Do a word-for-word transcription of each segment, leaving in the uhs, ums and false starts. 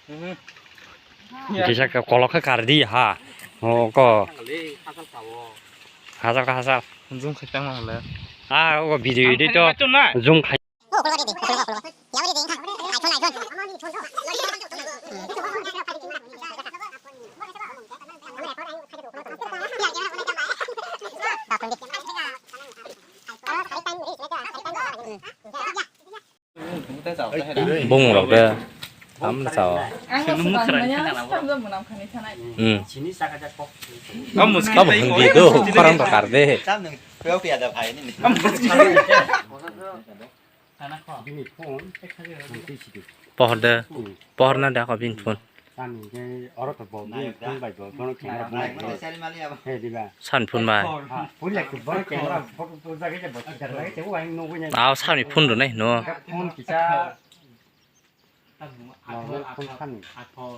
Kisa kolok khe kardi ha. O ko. Hajal ka hajal. Zoom khai tang ma le. Ah, o video edit to. Zoom khai. Bung rok de. Tam na sao. Ang no swnam maya, swnam jam mwnam khani thanai. Hmm. Abo hindi do, khorang to kar de. Pohor de, pohor na de ako bini phone. San phone bai. Aw sani phone rwnai hino.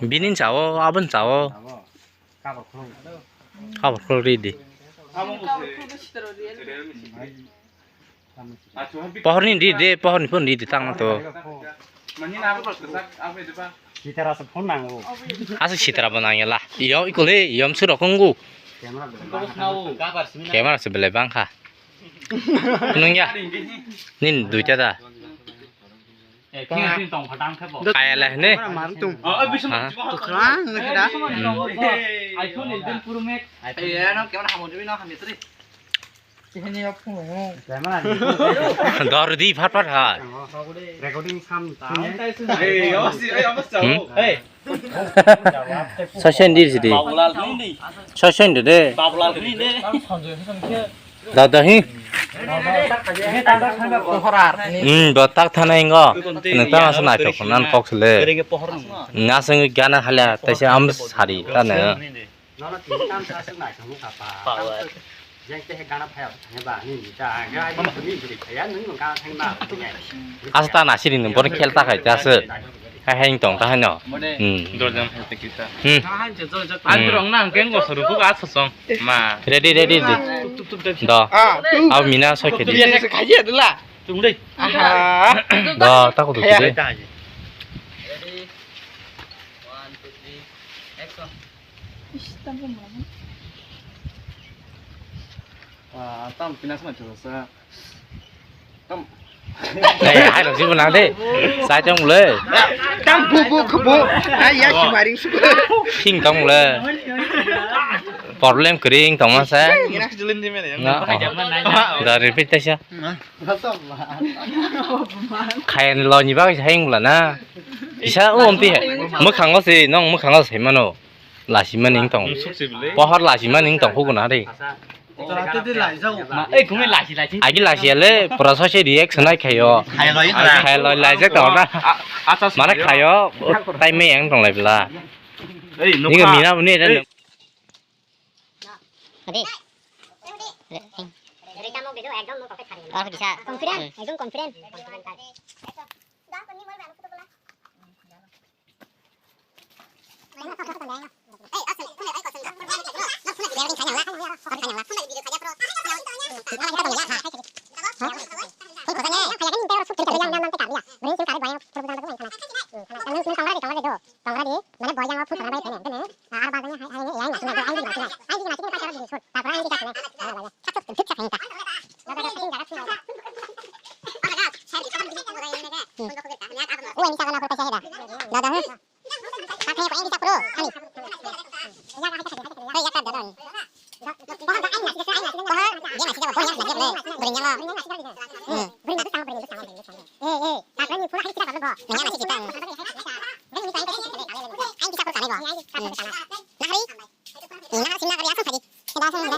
Bini sao, aboni sao. Kabor khuluk ridi. Pohorni ridi, pohorni phone ridi tangma to. Sitara se phone nango. Aswk sitara bo nangya la. Iyo ikole, iyom surok wngo. Camera se belai bangkha. Nungya. Nin duita da. Kaya le hne. Ha? Dor di phat phat ha. Recording sam. Hmm? Sosen di sidi. Sosen de de. Da da hi. Hmm, bo tak thana ingo. Nang tang asa nai thok nan kok sele. Nasing gana halya taisa am sari tane. Asa ta nasiri nung bono khel ta khai ta se. Hai hai tong ta hai no. Hmm. Dorjang hai ta kita. Hmm. Ang rong nang keng go soru ko asa song. Ma. Ready, ready, ready. Do. Ah, tu. Au mina so khedi. Tu biasa kaya dulu lah. Tung deh. Aha. Do, tak kudu khedi. Ready. One, two, three. Action. Ish, tam pun mana? Wah, tam pinas mah terus. Tam. Eh, hai rok jibo nang de. Sai tong le. Tam bu bu kebo. Ai ya si maring su. Thing tong le. Problem kering tong ma sa. Ngirak jilin di mene. Nga. Da repeat ta sa. Khayan lo ni ba hai ngula na. Isa o omti he. Mukhango se nong mukhango se mano. Lasi mani tong. Pohor lasi mani tong hugo na de. Agi lasi ale pura sose reaction ai khayo. Khayo loi laijak tong na. Mana khayo tai me yang tong lai bla. Niga mina buni re. Ade. Confident, ekdom confident. Dada, he. Kha khe ko bisa pro, ani. Hei, ya ka dada ni. Bahar, dia masih dapat, dia masih dapat, beri nyala. Hmm. Eh, eh, tak lagi pura hari kita kalau bo. Nanya masih kita. Hai bisa pro sana bo. Hmm. Nah, hari. Ina sini nak dia apa tadi? Kita sini.